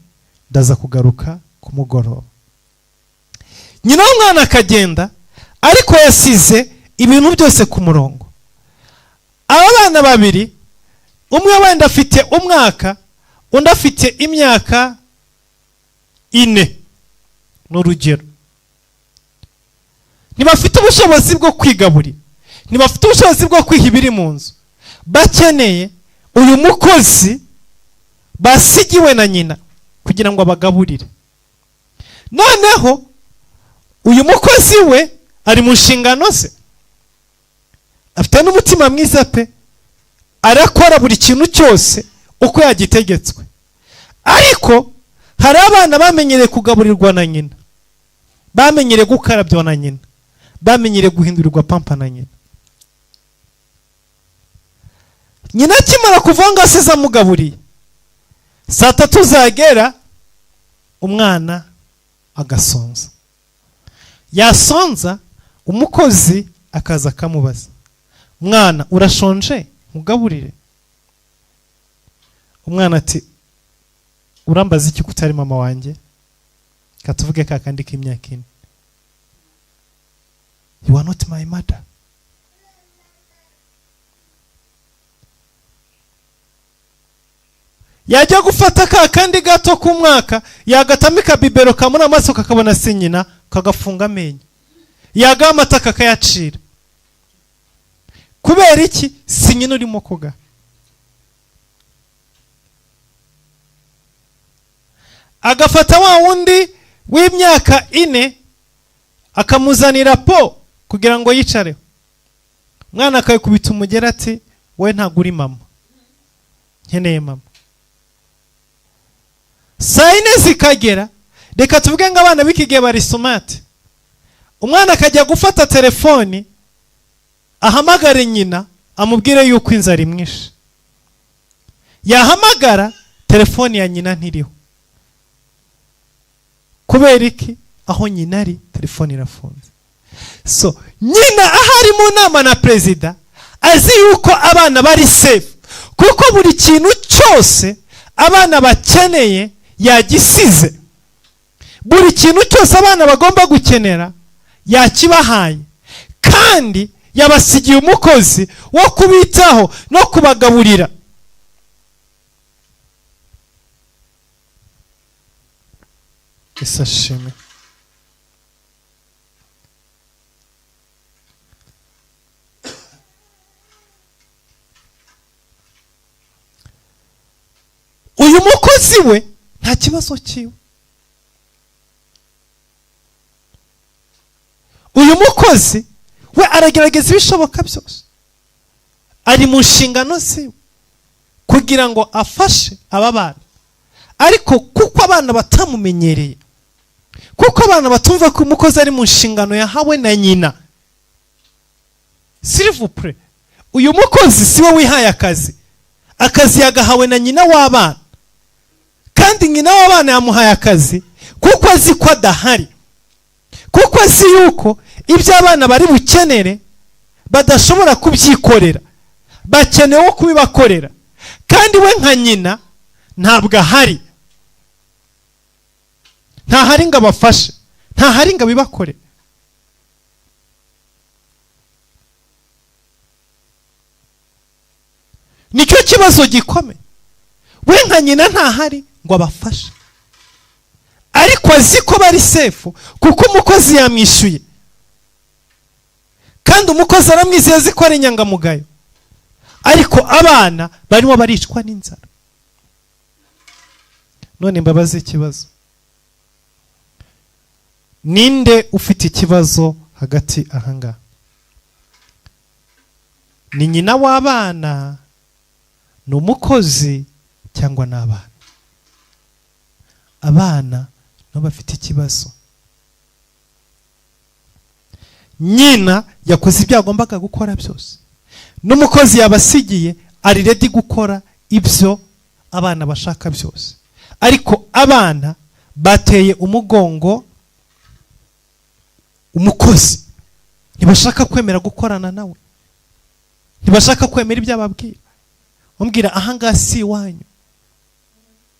ndaza kugaruka ku mugoroba." Nyina w'umwana akagenda, ariko yasize ibintu byose ku murongo. Aba bana babiri, umwe wenda afite umwaka, undi afite imyaka 4, ni urugero. Ntibafite ubushobozi bwo kwigaburira, ntibafite ubushobozi bwo kwiha ibiri mu nzu. Bakeneye uyu mukozi basigiwe na nyina kugira ngo abagaburire. Noneho uyu mukozi we ari mu nshingano ze, afite n'umutima mwiza pe, arakora buri kintu cyose uko yagitegetswe. Ariko hari abana bamenyereye kugaburirwa na nyina, bamenyereye gukarabywa na nyina, bamenyereye guhindurirwa pampa na nyina. Nyina akimara kuva ngo asize amugaburiye, Saa 3 zagera, umwana agasonza. Yasonza, umukozi akaza akamubaza: "Mwana, urashonje? Nkugaburire?" Umwana ati: "Urambaza iki ko utari mama wanjye?" Katuvuge ka kandi k'imyaka 4: "You are not my mother." Yajya gufata ka kandi gato k'umwaka, yagatamika bibero kamuri amaso, kakabona si nyina, kagafunga amenyo, yagaha amata kakayacira. Kubera iki? Si nyina urimo kugaha. Agafata wa wundi w'imyaka 4, akamuzanira po kugira ngo yicareho. Umwana akayikubita umugera ati: "We ntabwo uri mama, nkeneye mama." Saa 4 zikagera, reka tuvuge ngo abana b'iki gihe bari smart, umwana akajya gufata telefoni ahamagare nyina, amubwire yuko inzara imwishe. Yahamagara, telefoni ya nyina ntiriho. Kubera iki? Aho nyina ari telefoni irafunze. So nyina aho ari mu nama na perezida, azi yuko abana bari safe, kuko buri kintu cyose abana bakeneye yagisize, buri kintu cyose abana bagomba gukenera yakibahaye, kandi yabasigiye umukozi wo kubitaho no kubagaburira. Isashimi uyu mukozi we nta kibazo cyiwe. Uyu mukozi we aragerageza ibishoboka byose, ari mu nshingano ziwe kugira ngo afashe aba bana. Ariko kuko abana batamumenyereye, kuko abana batumva ko umukozi ari mu nshingano yahawe na nyina, s'il vous plaît, uyu mukozi si we wihaye akazi. Akazi yagahawe na nyina w'abana, kandi nyina w'abana yamuhaye akazi kuko azi ko adahari, kuko azi yuko ibyo abana bari bukenere badashobora kubyikorera, bakenewe kubibakorera, kandi we nka nyina ntabwo ahari, ntahari ngo abafashe, ntahari ngo abibakore. Nicyo kibazo gikomeye. We nka nyina ntahari ngo abafashe, ariko azi ko bari safe kuko umukozi yamwishyuye, kandi umukozi aramwizeye, azi ko ari inyangamugayo. Ariko abana barimo baricwa n'inzara. None mbabaze ikibazo: ninde ufite ikibazo hagati ahangaha? Ni nyina w'abana, ni umukozi, cyangwa ni abana? Abana nabo bafite ikibazo. Nyina yakoze ibyo yagombaga gukora byose, n'umukozi yabasigiye ari ready gukora ibyo abana bashaka byose, ariko abana bateye umugongo umukozi, ntibashaka kwemera gukorana nawe, ntibashaka kwemera ibyo ababwira. Bamubwira: "Ahangaha si iwanyu."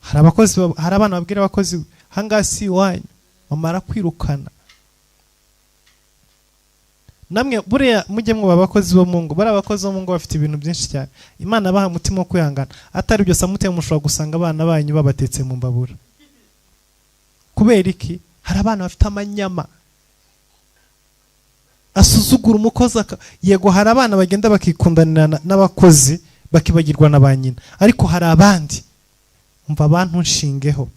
Hari abakozi, hari abana babwira abakozi: "Ahangaha si iwanyu." Bamara kwirukana. Namwe buriya mujye mwubaha abakozi bo mu ngo. Bariya abakozi bo mu ngo bafite ibintu byinshi cyane. Imana baha umutima wo kwihangana. Atari byose amuteye, mushobora gusanga abana banyu babatetse mu mbabura. Kubera iki? Hari abana bafite amanyama, asuzugura umukozi. Yego, hari abana bagenda bakikundanira n'abakozi, bakibagirwa na ba nyina, ariko hari abandi umva abantu nshingeho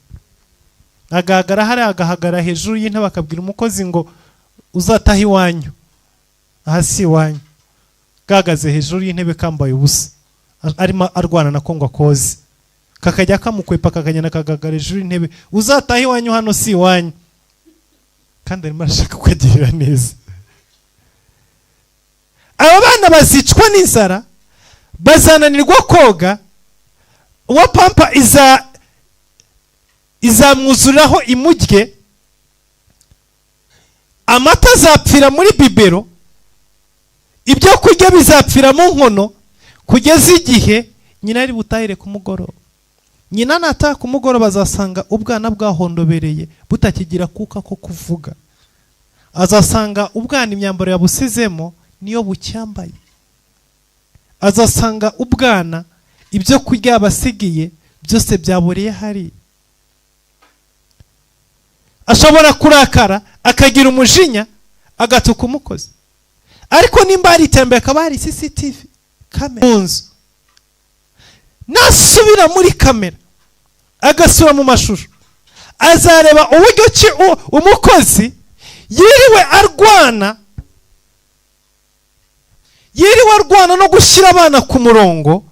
agahagara hariya, agahagara hejuru y'intebe, akabwira umukozi ngo: "Uzatahe iwanyu, aha si iwanyu." Gahagaze hejuru y'intebe kambaye ubusa, arimo arwana nako ngo akoze, kakajya kamukwepa, kakagenda kagahagara hejuru y'intebe: "Uzatahe iwanyu, hano si iwanyu." Kandi arimo arashaka kukagirira neza. Aba bana bazicwa n'inzara, bazananirwa koga, uwa pampa iza Izamwuzuriraho imurye. Amata azapfira muri biberon, ibyo kurya bizapfira mu nkono, kugeza igihe nyina ari butahire ku mugoroba. Nyina nataha ku mugoroba, azasanga ubwana bwahondobereye, butakigira kuka ko kuvuga. Azasanga ubwana imyambaro yabusizemo niyo bucyambaye. Azasanga ubwana ibyo kurya yabasigiye byose byaboreye hariya. Ashobora kurakara, akagira umujinya, agatuka umukozi. Ariko nimba hari iterambere, akaba hari CCTV kamera mu nzu, nasubira muri kamera, agasura mu mashusho, azareba uburyo ki umukozi yiriwe arwana no gushyira abana ku murongo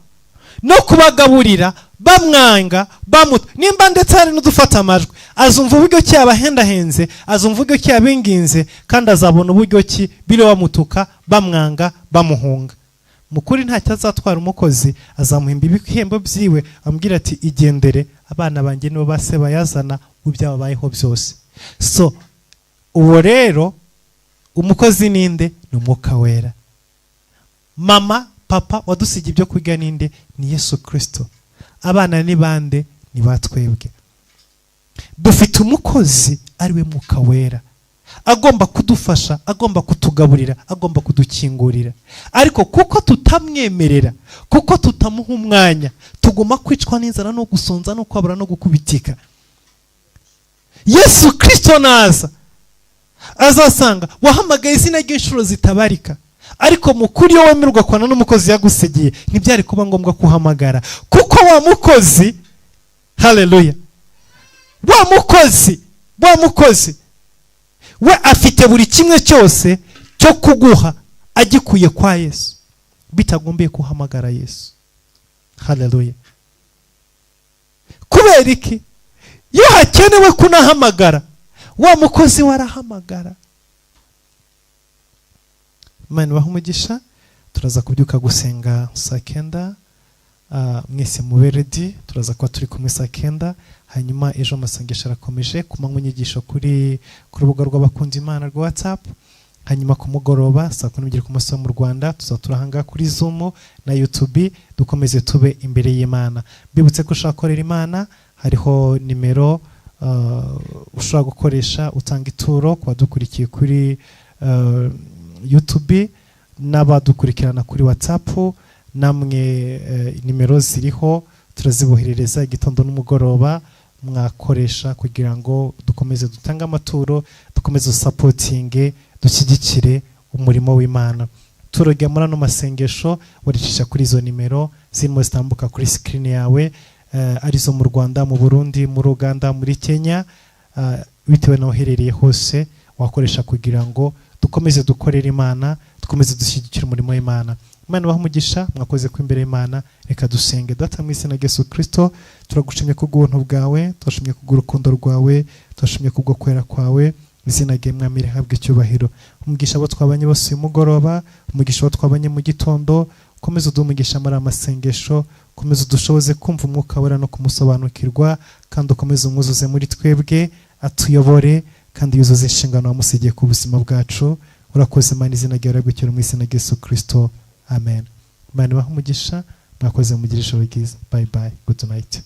no kubagaburira, bamwanga, bamuta. Nimba ndetse hari n'udufata amajwi, azumva uburyo ki yabahendahenze, azumva uburyo ki yabinginze, kandi azabona uburyo ki biriwe bamutuka, bamwanga, bamuhunga. Mukuri ntacyo azatwara umukozi. Azamuhemba ibihembo byiwe, amubwira ati: "Igendere, abana banjye nibo base bayazana mu byababayeho byose." So uwo rero umukozi ninde? Ni Umwuka Wera. Mama, papa wadusigiye ibyo kurya ninde? Ni Yesu Kirisito. Abana ni bande? Ni batwebwe. Dufite umukozi ari we Mwuka Wera, agomba kudufasha, agomba kutugaburira, agomba kudukingurira. Ariko kuko tutamwemerera, kuko tutamuha umwanya, tuguma kwicwa n'inzara no gusonza no kwabura no gukubitika. Yesu Kirisito naza, azasanga wahamagaye izina ry'inshuro zitabarika. Ariko mu kuri, iyo wemerwa kwana n'umukozi yagusigiye, ntibyari kuba ngombwa kuhamagara, kuko wa mukozi, haleluya, wa mukozi we afite buri kimwe cyose cyo kuguha agikuye kwa Yesu, bitagombeye kuhamagara Yesu. Haleluya! Kubera iki? Iyo hakenewe kunahamagara, wa mukozi we arahamagara. Imana ibahe umugisha. Turaza kubyuka gusenga saa 9. Mwese mube ready, turaza kuba turi kumwe saa 9. Hanyuma ejo amasengesho arakomeje ku manywa, inyigisho ku rubuga rw'abakunzi Imana rwa WhatsApp. Hanyuma ku mugoroba saa 12 ku masaha mu Rwanda, tuzaba turahanga kuri Zoom na YouTube, dukomeze tube imbere y'Imana. Mbibutse ko ushaka gukorera Imana, hariho nimero ushobora gukoresha utanga ituro ku badukurikiye kuri YouTube n'abadukurikirana kuri WhatsApp. Namwe nimero ziriho, turaziboherereza igitondo n'umugoroba, mwakoresha kugira ngo dukomeze dutange amaturo, dukomeze dusupportinge, dushyigikire umurimo w'Imana. Turajya muri ano masengesho, waricisha kuri izo nimero zirimo zitambuka kuri screen yawe, arizo mu Rwanda, mu Burundi, muri Uganda, muri Kenya, bitewe n'aho uherereye hose, wakoresha kugira ngo dukomeze dukorere Imana, dukomeze dushyigikire umurimo w'Imana. Imana ibahe umugisha. Mwakoze ko imbere y'Imana. Reka dusenge. Data, mu izina rya Yesu Kirisito, turagushimye kubw'ubuntu bwawe, turashimye kubw'urukundo rwawe, turashimye kubwo kwera kwawe. Izina rye, Mwami, rihabwe icyubahiro. Umugisha abo twabanye bose uyu mugoroba, umugisha abo twabanye mu gitondo. Ukomeze uduhe umugisha muri aya masengesho, ukomeze udushoboze kumva Umwuka Wera no kumusobanukirwa, kandi ukomeze umwuzuze muri twebwe, atuyobore kandi yuzuze inshingano wamusigiye ku buzima bwacu. Urakoze Mana, izina ryawe rihabwe mu izina rya Yesu Kirisito, amen. Imana ibahe umugisha. Mwakoze, mugire ijoro ryiza. Bye bye, good night.